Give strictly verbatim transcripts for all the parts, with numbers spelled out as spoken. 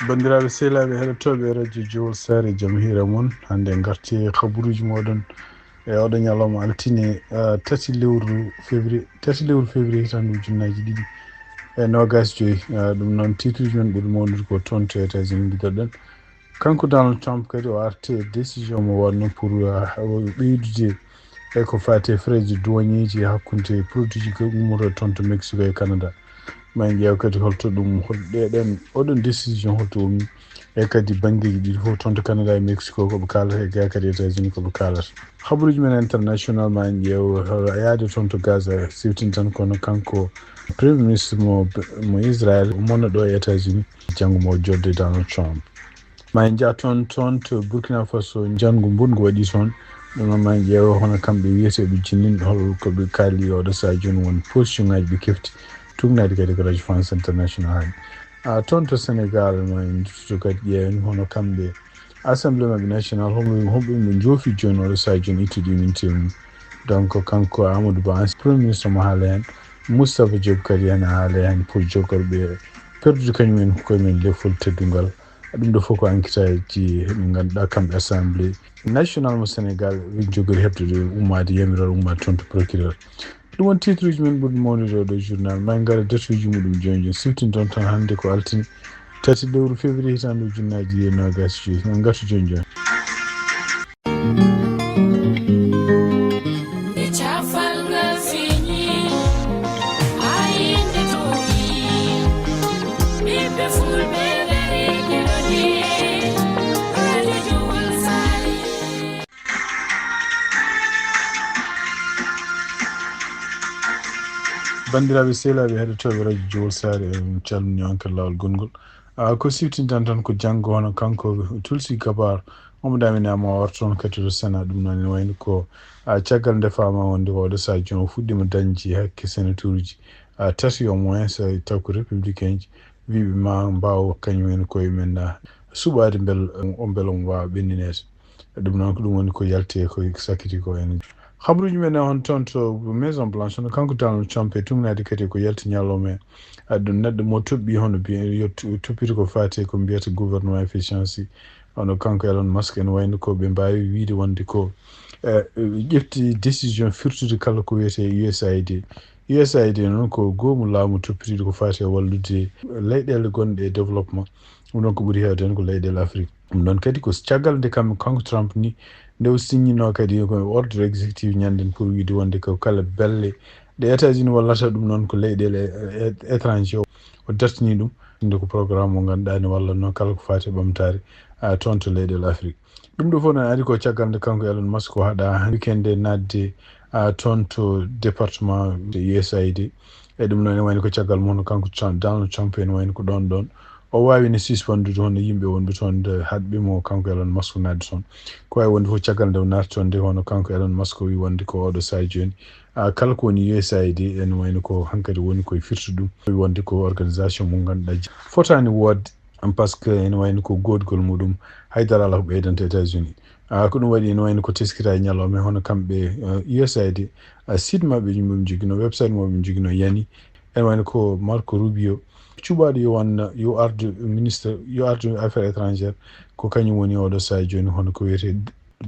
Banndiraaɓe sehilaaɓe heɗotooɓe radio Jowol Saare, jam hiira mon. Hannde en ngarti e kabaruuji mooɗon e oɗo ñalawma altine, ah, tati lewru février, tati lewru février hitaande ujunnaaji ɗiɗi e noogaas joyi. Ah, ɗum noon, titruuji men ɓuri mawnude ko toon to États-Unis, mbiɗoɗen. Kanko Donald Trump kadi o arti e décision mo waɗno pour, ah, o ɓeydude e ko faati e frais de douaneeji e hakkunde produit ji ummotooɗi toon to Mexico e Canada. Ma en ƴeew kadi holto ɗum, hol ɗeɗen, oɗon décision holto ummi, e kadi banngeeji ɗiɗi fof, toon to Canada e Mexico ko ɓe kaalata, e gaa kadi États-Unis ko ɓe kaalata. Kabaruuji men international, ma en ƴeew, eh, yaade toon to Gaza, siwtin tan kono kanko Premier Ministre mo, mo Israël, o monna ɗo e États-Unis, janngo mo jodde Donald Trump. Ma en njah toon, toon to Burkina Faso, njanngu mbonngu waɗi toon. Ɗum noon, ma en ƴeew hono kamɓe wiyeteeɓe jinnin, hol ko ɓe kaali oɗo sahaa jooni, won position ŋaaji ɓe kefti. Tuugnaade kadi ko Radio France International haaɗi. Ah, toon to Sénégal, ma en nduttoto kadi ƴeewen hono kamɓe Assemblée maɓɓe national, homɓe, homɓe ɓe njoofi jooni oɗo sahaa jooni ittude immunité mum. Donc, kanko Amadou Ba, ancien Premier Ministre, omo haala heen. Moustapha Diop kadi ene haala heen pour jogorɓe perdude kañum en koye men lefol teddungal. Ɗum ɗo fof ko enquêteaji ɓe ngannduɗaa kamɓe Assemblée national mo Sénégal ɓe njogori heɓtude ummaade yamiroore ummaade toon to procureur. Ɗum won titruuji men ɓurɗi mawnude oɗo journal. Ma en ngar e datuuji muɗum jooni jooni. Siwtin toon tan hannde ko altine tati lewru février hitaande ujunnaaji ɗiɗi e noogaas e joyi. Ma en ngartu jooni jooni. Banndiraaɓe sehilaaɓe heɗotooɓe radio Jowol Saare, en calminii on kala laawol gonngol. Ah, ko siwtintan tan ko janngo, hono kanko Tulsi Gabbard, omo ɗaminaa ma o arta toon kadi to Sénat. Ɗum noon ene wayno ko, ah, caggal nde faama wonde ko oɗo sahaa jooni o fuɗɗiima dañde hakke sénateuruuji, ah, tati au moins, taw ko républicain ji, wiiɓe ma mbaawa kañum en koye men, ah, suɓaade mbel, o mbela omo waawa ɓennineede. Ɗum noon ko ɗum woni ko yalti e ko sakkiti ko en. Habaruuji men on toon to Maison Blanche, hono kanko Donald Trump e tuugnaade kadi ko yalti ñalawma e aduna neɗɗo mo toɓɓi hono mbiyen yo tu-, toppito ko faati e ko mbiyata gouvernement efficiency. Hono kanko Elon Musk ene wayno ko ɓe mbaawi wiide wonde ko, eh, ƴefti décision firtude kala ko wiyetee U S A I D. U S A I D noon ko goomu laamu toppitiiɗo ko faati e wallude leyɗeele gonɗe e développement. Ɗum ɗoon ko ɓuri heewde heen ko leyɗeele Afrik. Ɗum ɗoon kadi ko caggal nde kam, kanko Trump ni, nde o signino kadi ko ordre exécutif ñannden pour wiide wonde ko kala belle ɗe États-Unis wallata ɗum noon ko leyɗeele, eh, étranger o, o dartini ɗum. Nde ko programme mo ngannduɗaa ne walla noon kala ko faati e ɓamtaare, ah, toon to leyɗeele Afrik. Ɗum ɗo fof noon ari ko caggal nde kanko Elon Musk o haɗa weekend nde naatde, ah, toon to département de U S A I D. E ɗum noon ene wayno ko caggal mo hono kanko Trump, Donald Trump ene wayno ko ɗoon ɗoon. O waawino sispandude hono yimɓe wonɓe toon nde haɗɓe mo kanko Elon Musk naatde toon. Ko wawi wonde fof caggal nde o naati toon nde hono kanko Elon Musk o wi wonde ko oɗo sahaa jooni. Ah, kala ko woni U S A I D ene wayno ko hankadi woni koye firti ɗum. O wi wonde ko organisation mo ngannduɗaa fotaani woodde. Par ce que ene wayno ko goodgol muɗum, haydara alaa ko ɓeydanta États-Unis. Ah, ko ɗum waɗi ene wayno ko teskira e ñalawma, hono kamɓe, eh, U S A I D, ah, site maɓɓe mo ɓe njogino, website mo ɓe njogino yani. Ene wayno ko Marco Rubio, cuɓaaɗo yo wan-, yo ardu ministre, yo ardu affaires étrangères, ko kañum woni oɗo sahaa jooni, hono ko wiyetee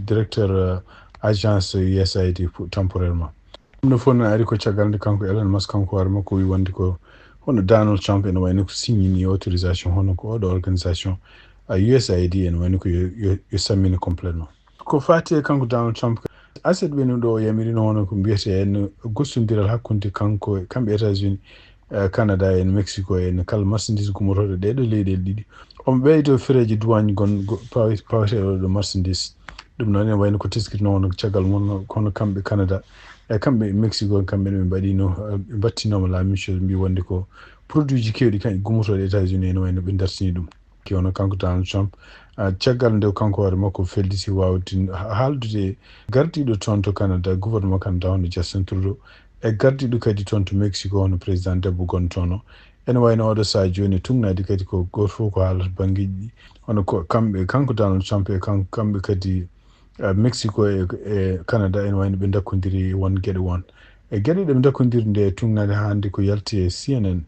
directeur, eh, agence U S A I D pour, temporairement. Ɗum ɗo fof noon ari ko caggal nde kanko Elon Musk, kanko hoore makko, o wi wonde ko hono Donald Trump ene wayno ko signini autorisation hono ko oɗo organisation, a, U S A I D ene wayno ko yo, yo, yo sammine complètement. Ko faati e kanko Donald Trump, aset ɓe ɗo o yamirino hono ko mbiyetee en gostondiral hakkunde kanko e kamɓe États-Unis, eh, Canada en, Mexico en, kala marchandise gummotooɗo ɗee ɗoo leyɗeele ɗiɗi. Omo ɓeydo fereeji douane gon-, go-, pawe-, paweteeɗo ɗo marchandise. Ɗum noon ene wayno ko teskitnoo hono caggal mum, kono kamɓe Canada e kamɓe Mexico, kamɓe ne ɓe mbaɗino, eh, ɓe mbattinooma la même chose, mbi wonde ko produit ji keewɗi kan gummotooɗi États-Unis ene wayno ɓe dartini ɗum. Ki hono kanko Donald Trump, ah, caggal nde kanko hoore makko felliti waawde ha-, haaldude e gardiiɗo toon to Canada, gouvernement Canada hono Justin Trudeau, e gardiiɗo kadi toon to Mexico hono président debbo gonɗo toon o. Ene wayno oɗo sahaa jooni e tuugnaade kadi ko gooto fof ko haalata banngeeji ɗi. Hono ko kamɓe, kanko Donald Trump e kan-, kamɓe kadi, ah, Mexico e, e Canada ene wayno ɓe ndakkondiri won geɗe won. E geɗe ɗe ɓe ndakkondiri nde tuugnaade hannde ko yalti e C N N.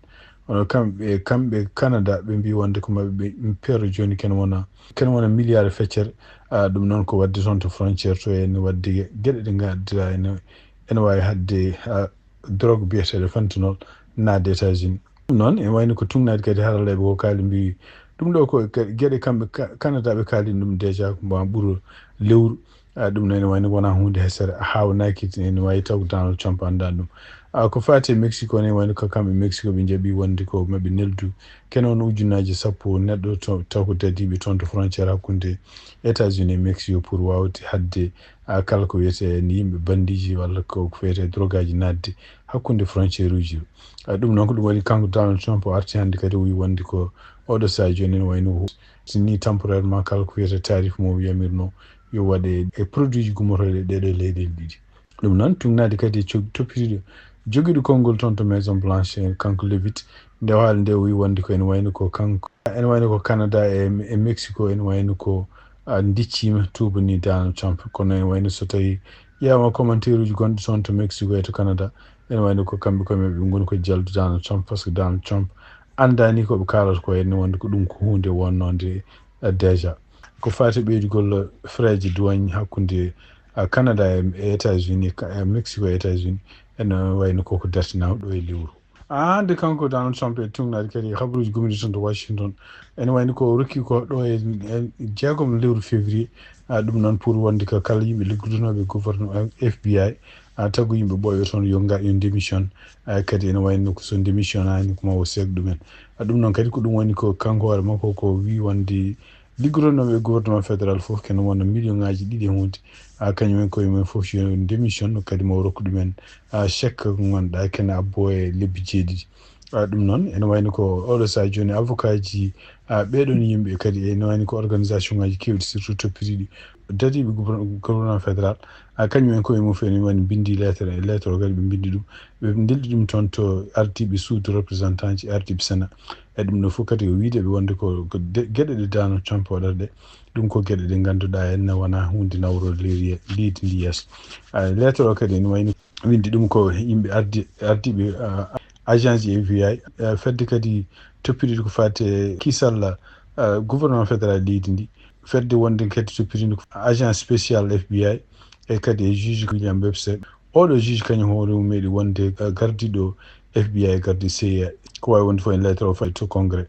Kono kamɓe, kamɓe Canada, ɓe mbi wonde ko maɓɓe ɓe pero jooni, ken wona, ken wona milliard feccere. Ah, ɗum noon ko waɗde toon to frontière to, en waɗde geɗe ɗe ngannduɗaa ene, ene waawi haɗde, ah, drogue biyeteeɗo fentanyl naatde États-Unis. Ɗum noon, ene wayno ko tuugnaade kadi haralleeɓe ko kaali mbi ɗum ɗo ko ka-, geɗe kamɓe Ka-, Canada ɓe kaali ɗum déjà ko mbawa ɓuro lewru. Ah, ɗum noon ene wayno wona huunde hesere, a haawnaaki, ene wawi taw ko Donald Trump anndaa ɗum. Ah, ko faati e Mexico ne, wayno ko kamɓe Mexico ɓe njaɓi wonde ko maɓe neldu kene on ujunnaaji sappo neɗɗo to, taw ko dadiiɓe toon to frontière hakkunde États-Unis e Mexico pour wawde haɗde, ah, kala ko wiyetee ni yimɓe bandiiji walla ko, ko wiyetee drogaji naatde hakkunde frontière uji. Ah, ɗum noon ko ɗum waɗi kanko Donald Trump o arti hannde kadi o wi wonde ko oɗo sahaa jooni ene wayno o si ni temporairement kala ko wiyetee tarif mo o yamirno yo waɗe e produit ji gummotooɗi e ɗeɗo leyɗeele ɗiɗi. Ɗum noon tuugnaade kadi e cog-, toppitiiɗo jogiiɗo konngol toon to Maison Blanche, eh, kanko Leavitt, nde o haali nde o wi wonde ko ene wayno ko kanko, ene wayno ko Canada e, e Mexico ene wayno ko, ah, ndicciima tuubanii Donald Trump. Kono ene wayno so tawii ƴeewaama commentaire uji gonɗi toon to Mexico e to Canada, ene wayno ko kamɓe koye maɓɓe ɓe ngoni ko jaldu Donald Trump, par ce que Donald Trump anndaani ko ɓe kaalata ko, ene wonde ko ɗum ko huunde wonnoonde, eh, déjà. Ko faati e ɓeydugol frais ji douane hakkunde, ah, Canada e, e États-Unis, ka-, e Mexico e États-Unis, ene wayno koko dartinaama ɗo e lewru. Ah, hannde kanko Donald Trump e tuugnaade kadi e habaruuji gomɗi toon to Washington. Ene wayno ko o rokki ko ɗo e, e jeegom lewru février. Ah, ɗum noon pour wonde ko kala yimɓe liggodunooɓe gouvernement, F B I, ah, tagu yimɓe ɓooyɓe toon yo nga-, yo démission. Ah, kadi ene wayno ko so démission ani ko ma o seek ɗumen. Ah, ɗum noon kadi ko ɗum woni ko kanko hoore makko ko wi wonde liggodunooɓe e gouvernement fédéral fof kene wona million ngaji ɗiɗi e hunde. Ah, kañum en koye mumen fof yo démission kadi mo rokku ɗumen, ah, chèque ko ngannduɗaa kene abbo e lebbi jeeɗiɗi. Ah, ɗum noon ene wayno ko oɗo sahaa jooni avocat ji, ah, ɓeɗon yimɓe kadi ene wayno ko organisation ngaji kewɗi surtout toppitiiɗi dadiiɓe gouver-, gouvernement fédéral. Ah, kañum en koye mum fof ene wayno mbindi lettre, e lettre o kadi ɓe mbindi ɗum, ɓe ndeldi ɗum toon to ardiiɓe suudu représentant ji, ardiiɓe Sénat. E ɗum ɗo fof kadi o wiide ɓe wonde ko, ko de-, geɗe ɗe Donald Trump waɗata ɗe, ɗum ko geɗe ɗe ngannduɗaa ene wona huunde nawrode leydi, leydi ndi yeeso. Ah, lettre o kadi ene wayno windi ɗum ko yimɓe ardi-, ardiiɓe, ah, agence ji F B I, ah, fedde kadi toppitiiɗo ko faati e kiisal, ah, gouvernement fédéral leydi ndi, fedde wonde kadi toppitiiɗo ko agence spéciale F B I, e kadi e juge William Webster. Oɗo juge kañum hoore mum meeɗi wonde, eh, gardiiɗo F B I, gardiiɗo C I A. Ko wawi wonde fof en lettre o fayi to Congrès,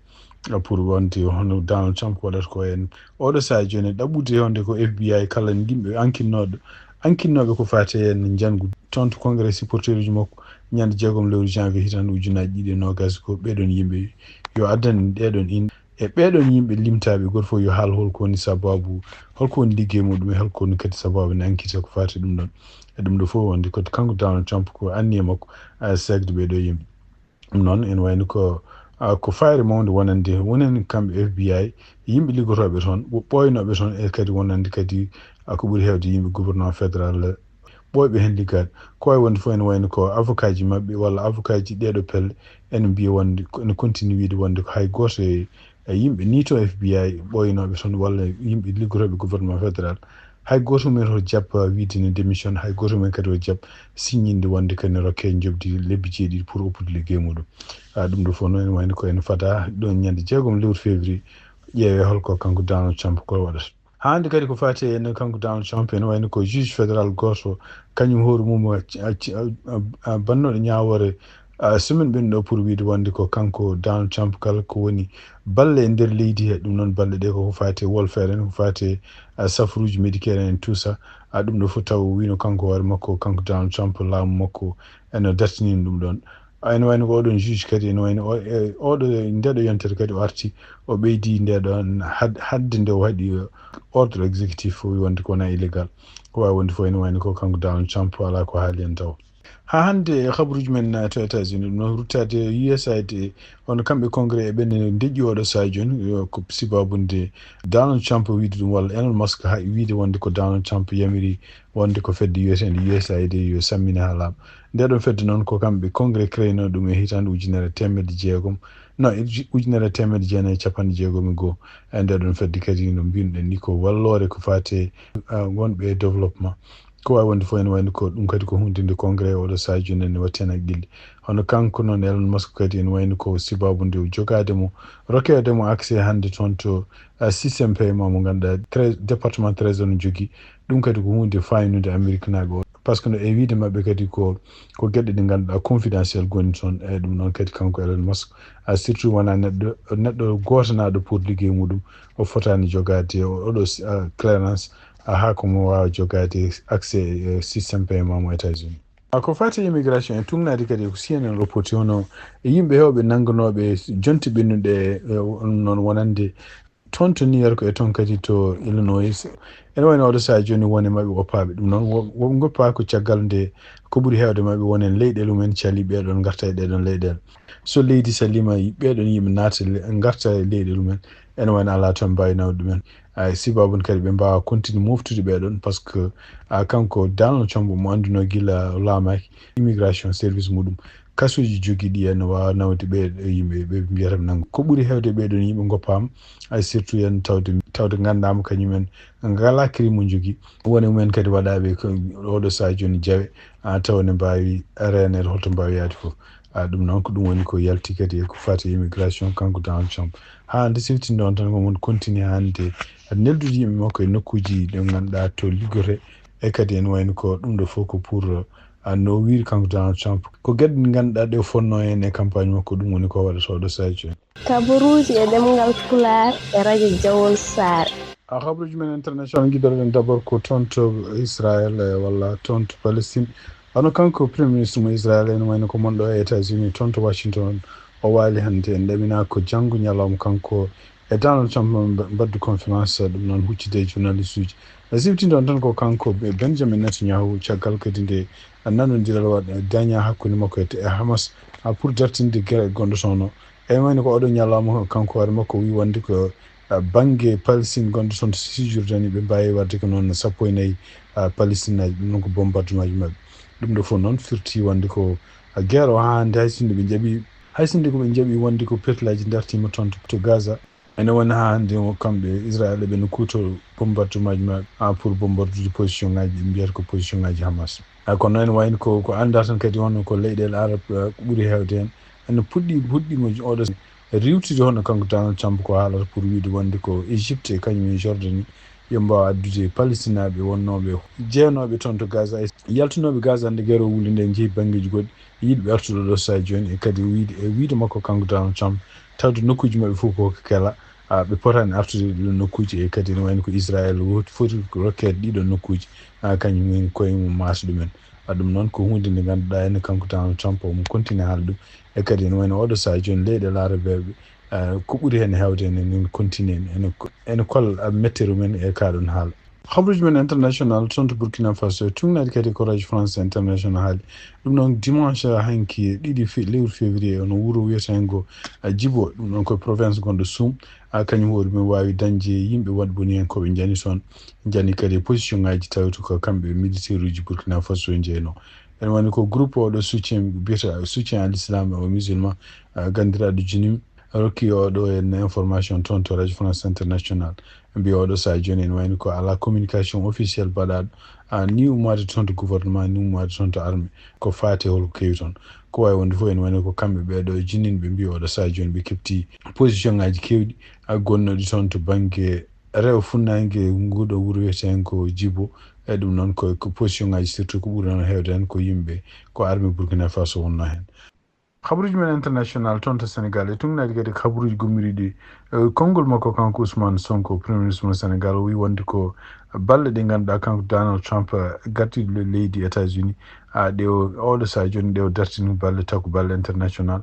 eh, pour wonde hono Donald Trump waɗata ko en. Oɗo sahaa jooni ɗaɓɓude wonde ko F B I kala yimɓe ankinnooɗo, ankinnooɓe ko faati e en njanngu. Toon to Congrès supporter uji makko ñande jeegom lewru janvier hitande ujunnaji ɗiɗi e nogas ko ɓeɗon yimɓe yo addan ɗeɗon in-, e ɓeɗon yimɓe limtaaɓe, goto fof yo haal holko woni sababu, holko woni liggey muɗum e holko woni kadi sababu ne enquête ko faati ɗum ɗon. E ɗum ɗo fof wonde ko kanko Donald Trump ko anniye makko, a, seekde ɓeɗo yimɓe. Ɗum noon ene wayno ko, a, ko fayre mawnde wonande wonen kamɓe F B I, yimɓe liggotooɓe toon, wo-, ɓooynooɓe toon, e kadi wonande kadi, a, ko ɓuri heewde yimɓe gouvernement fédéral ɓooyɓe heen liggaade. Ko wawi wonde fof ene wayno ko avocat ji maɓɓe walla avocat ji ɗeɗo pelle ene mbiya wonde ko ene continue wiide wonde ko hay gooto e, e yimɓe ni to F B I ɓooynooɓe toon walla yimɓe liggotooɓe gouvernement fédéral, hay gooto mum en o jaɓa wiide ne démission, hay gooto mum en kadi o jaɓa signinde wonde kadi ne rokke njoɓdi lebbi jeeɗiɗi pour oppude liggey muɗum. A, ɗum ɗo fof noon ene wayno ko ene fada ɗon ñande jeegom lewru février ƴeewe holko kanko Donald Trump ko waɗata. Hannde kadi ko faati e ene kanko Donald Trump ene wayno ko juge fédéral gooto, kañum hoore mum a, a, a, a, bannooɗo ñaawoore, a, semaine ɓennuɗo pour wiide wonde ko kanko Donald Trump kala ko woni balle e nder leydi he, ɗum noon balle ɗe ko, ko faati e welfare en, ko faati e, a, safaruuji Medicare en, tout ça. A, ɗum ɗo fof taw o wino kanko hoore makko, kanko Donald Trump laamu makko ene dartinii ɗum ɗon. A, ene wayno ko oɗon juge kadi, ene wayno o, e, oɗo, ndeɗo yontere kadi o arti, o ɓeydi ndeɗo had-, hadde nde o waɗi, e, ordre exécutif o wi wonde ko wona illégal. Ko wawi wonde fof ene wayno ko kanko Donald Trump ala ko haali en taw. Ha hannde e habaruji men, e, to États-Unis, ɗum noon ruttade U S A I D, on kamɓe Congrès e ɓen deƴƴi oɗo sahaa jooni, yo, ko sibabunde Donald Trump wiide ɗum walla Elon Musk ha wiide wonde ko Donald Trump yamiri wonde ko fedde wiyetende U S A I D yo sammine ha laaɓa. Nde ɗon fedde noon ko kamɓe Congrès créé no ɗum e hitande ujunere teemedde jeegom, no, e uji-, ujunere teemedde jeenayi e capanɗe jeegom e go'o. E nde ɗon fedde kadi no mbinoɗen ni ko walloore ko faate, ah, wonɓe e développement. Ko waawi wonde fof, ene wayno ko ɗum kadi ko huunde nde Congrès oɗo sahaa jooni ene watti heen haqqille. Hono kanko noon Elon Musk kadi ene wayno ko sababu nde o jogaade mo, rokkeede mo accès hannde toon to, ah, système paiement mo ngannduɗaa, tre-, département trésor no jogii. Ɗum kadi ko huunde faaynunde Ameriknaaɓe o. Par ce que no e wiyde maɓɓe kadi ko, ko geɗe ɗe ngannduɗaa confidentiel ngoni toon. Eyyi, ɗum noon kadi kanko Elon Musk, ah, surtout wonaa neɗɗo, neɗɗo gootanaaɗo pour liggey muɗum, o fotaani jogaade o-, oɗo si-, ah, clearance, ah, haa ko mo waawa jogaade accès e système paiement mo États-Unis. Ah, ko faati e immigration e tuugnaade kadi ko C N N reporti hono yimɓe heewɓe nannganooɓe jonte ɓennuɗe, eh, noon wonande toon to New York e toon kadi to Illinois. Ene wayno oɗo sahaa jooni won e maɓɓe woppaaɓe. Ɗum noon wo-, wo-, ngoppaa ko caggal nde ko ɓuri heewde maɓɓe won e leyɗeele mumen calii ɓee ɗoon ngarta e ɗee ɗoon leyɗeele. So leydi saliima, ɓee ɗoon yimɓe naata le-, ngarta e leyɗeele mumen, ene wayno alaa toon mbaawi nawde ɗumen. Ay, sababu kadi ɓe mbaawa continue moftude ɓee ɗoon, par ce que, ah, kanko Donald Trump mo anndunoo gila o laamaaki, immigration service muɗum, kasuuji jogii ɗi ene waawa nawde ɓee yimɓe ɓe mbiyata ɓe nanngu. Ko ɓuri heewde ɓee ɗoon yimɓe ngoppaama, ay, surtout en tawde, tawde nganndaama kañumen ngalaa crime mo njogii. Won e mumen kadi waɗaaɓe ko oɗo sahaa jooni jawe, ah, tawa ne mbaawi reeneede holto mbaawi yahde fof. Ah, ɗum noon ko ɗum woni ko yalti kadi e ko faati e immigration kanko Donald Trump. Haa hannde siftinɗo on tan ko mon continue hannde neldude yimɓe makko e nokkuuji ɗo ngannduɗaa to liggotee. E kadi ene wayno ko ɗum ɗo fof ko pour, ah, no wiiri kanko Donald Trump. Ko geɗe ɗe ngannduɗaa ɗe o fonnoo heen e campagne makko, ɗum woni ko waɗata oɗo sahaa jooni. Kabaruuji e ɗemngal Pulaar e radio Jawol Saare. Ah, habaruuji men international, ngiɗoɗen d'abord ko toon to Israël, eh, walla toon to Palestine. Hono kanko Premier Ministre mo Israël, ene wayno ko mon ɗo e États-Unis, toon to Washington, o waali hannde. En ɗaminaa ko janngo ñalawma kanko e Donald Trump mba-, mbaddu conférence, ɗum noon huccitde e journaliste uji. E siftinɗo on tan ko kanko Be-, Benjamin Netanyahu, caggal kadi nde nanondiral waɗ-, dañaa hakkunde makko e, e Hamas, ah, pour dartinde gere gonɗo toon o. Ene wayno ko oɗo ñalawma kanko hoore makko o wii wonde ko, ah, bannge Palestine gonɗo toon to Cisjordanie, ɓe mbaawi waɗde ko noon sappo e nayi, ah, Palestinaaɓe, ɗum noon ko bombardement ji maɓɓe. Ɗum ɗo fof noon firti wonde ko, ah, guerre o haa hannde hay sinno ɓe njaɓi, hay sinno ko ɓe njaɓi wonde ko petlaaji dartiima toon to, to Gaza. Ene woni haa hannde o kamɓe Israël ɓe no kuuto bombardement ji maɓɓe, ah, pour bombardude position ngaji, ɓe mbiyata ko position ngaji Hamas. Ah, kono ene wayno ko, ko anndaa tan kadi wonno ko leyɗeele Arab, ah, ko ɓuri heewde heen. Ene puɗɗi, puɗɗiima oɗo riiwtude hono kanko Donald Trump ko haalata pour wiide wonde ko Égypte e kañum e Jordanie yo mbaaw addude Palestinaaɓe wonnooɓe jeenooɓe toon to Gaza e yaltunooɓe Gaza nde guerre o wuli nde njehi banngeeji goɗɗi, yiɗɓe artude ɗo sahaa jooni e kadi wiide, e wiide makko kanko Donald Trump tawde nokkuuji maɓɓe fof ko kela, ah, ɓe potaani artude ɗiɗo nokkuuji e kadi ene wayno ko Israël woti, foti rokkeede ɗiɗo nokkuuji, ah, kañum woni koye mum maata ɗumen. Ah, ɗum noon ko huunde nde ngannduɗaa ene kanko Donald Trump omo continue haalde ɗum. E kadi ene wayno oɗo sahaa jooni leyɗeele arabeeɓe, ah, ko ɓuri heen heewde ene, ene continue ene, ene, ene kolla, ah, mettere mum e ka ɗon haala. Habaruuji men international toon to Burkina Faso, tuugnaade kadi ko Radio France International haali. Ɗum noon dimanche hanki ɗiɗi fe-, lewru février, ono wuro wiyeteengo, ah, Djibo, ɗum noon ko province gonɗo Soum. Ah, kañum hoore mum waawi dañde yimɓe wonɓe boni heen ko ɓe njani toon. Njani kadi e position ngaji tawde ko kamɓe militaire uji Burkina Faso njeynoo. Ene woni ko groupe oɗo soutien, mbiyata soutien à l'islam et aux musulmans, ah, ganndiraaɗo Jinim, rokki oɗo en information toon to Radio France International. Mbiya oɗo sahaa jooni ene wayno ko alaa communication officielle baɗaaɗo, ah, ni ummaade toon to gouvernement, ni ummaade toon to armée, ko faati e holko kewi toon. Ko waawi wonde fof ene wayno ko kamɓe ɓeeɗo e jinninɓe mbiya oɗo sahaa jooni ɓe keɓti position ngaji keewɗi, ah, gonnooɗi toon to bannge rewo funnaange nguɗo wuro wiyeteengo Djibo. E ɗum noon ko, ko position ngaji surtout ko ɓuri noon heewde heen ko yimɓe, ko armée Burkina Faso wonnoo heen. Habaruuji men international toon to Sénégal e tuugnaade kadi ko habaruuji gummiriiɗi, eh, konngol makko kanko Ousmane Sonko, Premier Ministre mo Sénégal, o wii wonde ko balle ɗe ngannduɗaa kanko Donald Trump, eh, gardiiɗo le-, leydi États-Unis, ah, ɗe o, oɗo sahaa jooni ɗe o dartini balle, taw ko balle international.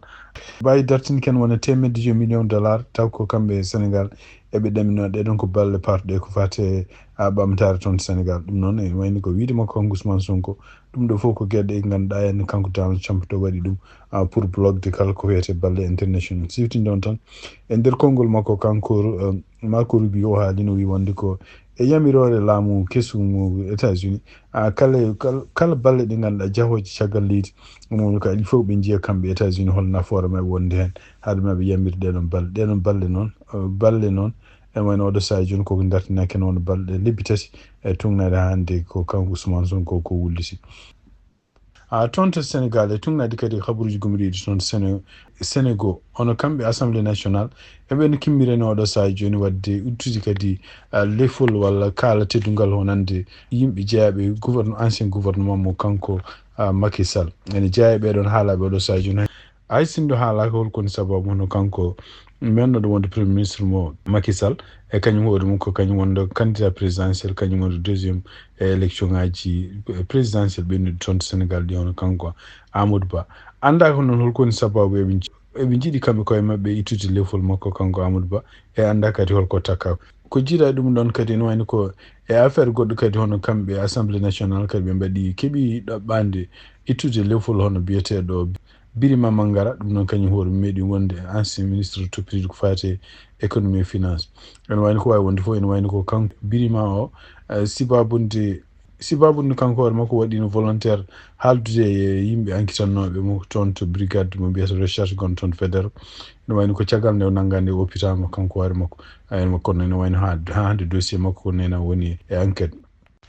Mbaawi dartinde ken wona teemedde joyi million dollar, taw ko kamɓe e Sénégal eɓe ɗaminoo. Ɗee ɗoon ko balle parɗe ko faati e, ah, ɓamtaare toon to Sénégal. Ɗum noon ene wayni ko wiyde makko kanko Ousmane Sonko. Ɗum ɗo fof ko geɗe ɗe ngannduɗaa en kanko Donald Trump to waɗi ɗum, ah, pour blogde kala ko wiyetee balle international. Siftinde on tan, e nder konngol makko kanko, eh, Marco Rubio o haalino, wi wonde ko e yamiroore laamu kesu mo États-Unis, ah, kala, kala, kala balle ɗe ngannduɗaa jahooje caggal leydi, ɗum woni ko il faut ɓe njiya kamɓe États-Unis hol nafoore maɓɓe wonde heen, haade maɓe yamir ɗee ɗoon balle. Ɗee ɗoon balle noon, eh, balle noon, Ene wayno oɗo sahaa jooni koko dartinaaki, ene wona balɗe lebbi tati e tugnaade haa hannde ko kanko Ousmane Sonko ko wulliti. A toon to Sénégal e tugnaade kadi habaruuji gomɗiiɗi toon Séné-, Sénégal, hono kamɓe Assemblée nationale, eɓe no kimmirani oɗo sahaa jooni waɗde uddude kadi, a, lefol walla kaala teddungal wonande yimɓe jeyaaɓe gouvernement, ancien gouvernement mo kanko, a, Macky Sall. Ene jeyaa e ɓee ɗoon haalaaɓe oɗo sahaa jooni. Hay sinno haalaaka hol ko woni sababu hono kanko mennoɗo wonde Premier ministre mo Macky Sall, e kañum hoore mum ko kañum wonɗo candidat présidentiel, kañum wonɗo deuxième e élection ngaji présidentielle ɓennuɗi toon to Sénégal ɗi, hono kanko Amadou Ba. Anndaaka noon hol ko woni sababu eɓe nji-, eɓe njiɗi kamɓe koye maɓɓe ittude lefol makko kanko Amadou Ba, e anndaa kadi hol ko takka. Ko jiidaa ɗum ɗoon kadi ene wayno ko e affaire goɗɗo kadi hono kamɓe Assemblée nationale kadi ɓe mbaɗi, keɓi ɗaɓɓaande ittude lefol hono biyeteeɗo Birima Mangara, ɗum noon kañum hoore mum meeɗi wonde ancien ministre toppitiiɗo ko faati e économie et finance. Ene wayno ko waawi wonde fof, ene wayno ko kanko Birima o, eh, sibabunde, sibabunde kanko hoore makko waɗino volontaire haaldude e yimɓe ankitannooɓe mo toon to brigade mo mbiyata recherche gonɗo toon Faidherbe. Ene wayno ko caggal nde o nanngaa nde o oppitaama kanko hoore makko. Ene kono ene wayno haa, haa hannde dossier makko ko neena woni e enquête.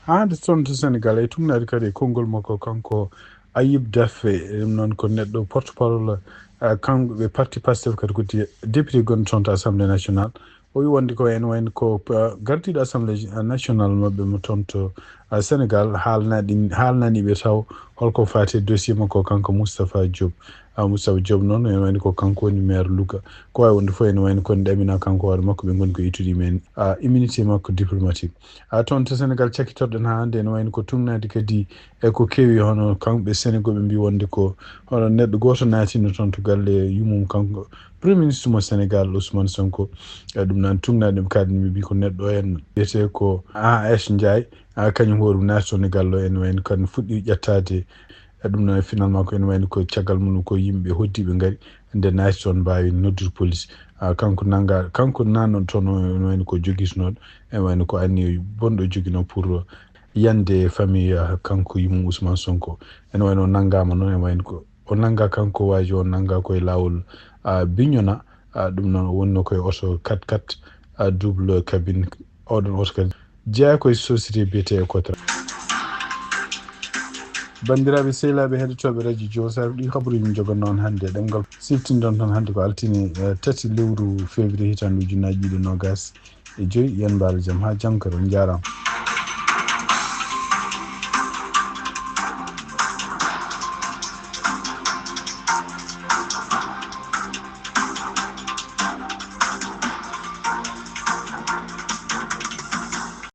Haa hannde toon to Sénégal e tugnaade kadi e konngol makko kanko Ayib Daffé, ɗum noon ko neɗɗo porte-parole, eh, kanko ɓe parti Pastef kadi ko de-, député gonɗo toon to Assemblée nationale. O wi wonde ko ene wayno ko, eh, gardiiɗo Assemblée nationale maɓɓe mo toon to, eh, Sénégal haalnaɗi, haalnani ɓe taw holko faati e dossier makko kanko Moustapha Diop. Ah, Moustapha Diop noon ene wayno ko kanko woni maire Louga. Ko waawi wonde fof ene wayno ko ɗamina kanko hoore makko ɓe ngoni ko ittude men, ah, immunité makko diplomatique. A toon to Sénégal cakkitorɗen haa hannde ene wayno ko tugnaade kadi e ko kewi hono kamɓe Sénégal ɓe mbi wonde ko hono neɗɗo gooto naatino toon to galle yummum kanko Premier ministre mo Sénégal Ousmane Sonko. E ɗum noon tugnaade ɓe kadi ɓe mbi ko neɗɗo en mbiyetee ko A H Ndiaye, a kañum hoore mum naati toon e galle o ene wayno kan fuɗɗi ƴettaade. E ɗum noon finalement ko ene wayno ko caggal mum ko yimɓe hoddiiɓe ngari nde naati toon mbaawi noddude police. Ah, kanko nannga, kanko naatno toon o, ene wayno ko jogitinooɗo, ene wayno ko anniya bonɗo joginoo pour yande famille, ah, kanko yummum Ousmane Sonko. Ene wayno o nanngaama noon, ene wayno ko o nannga kanko waaji o nannga koye laawol, ah, Bignona, ah, ɗum noon o wonno koye oto quatre quatre, ah, double cabine. Oɗon oto kadi jeyaa koye société biyetee Ecotra. Banndiraaɓe sehilaaɓe heɗotooɓe radio Jowsar, ɗi habaruuji min njogannoo on hannde e ɗemngal. Siftindon tan hannde ko altine, eh, tati lewru février hitaande ujunnaaji ɗiɗi e noogaas e joy. Yen mbaalo jam haa janngo kadi, on njaaraama.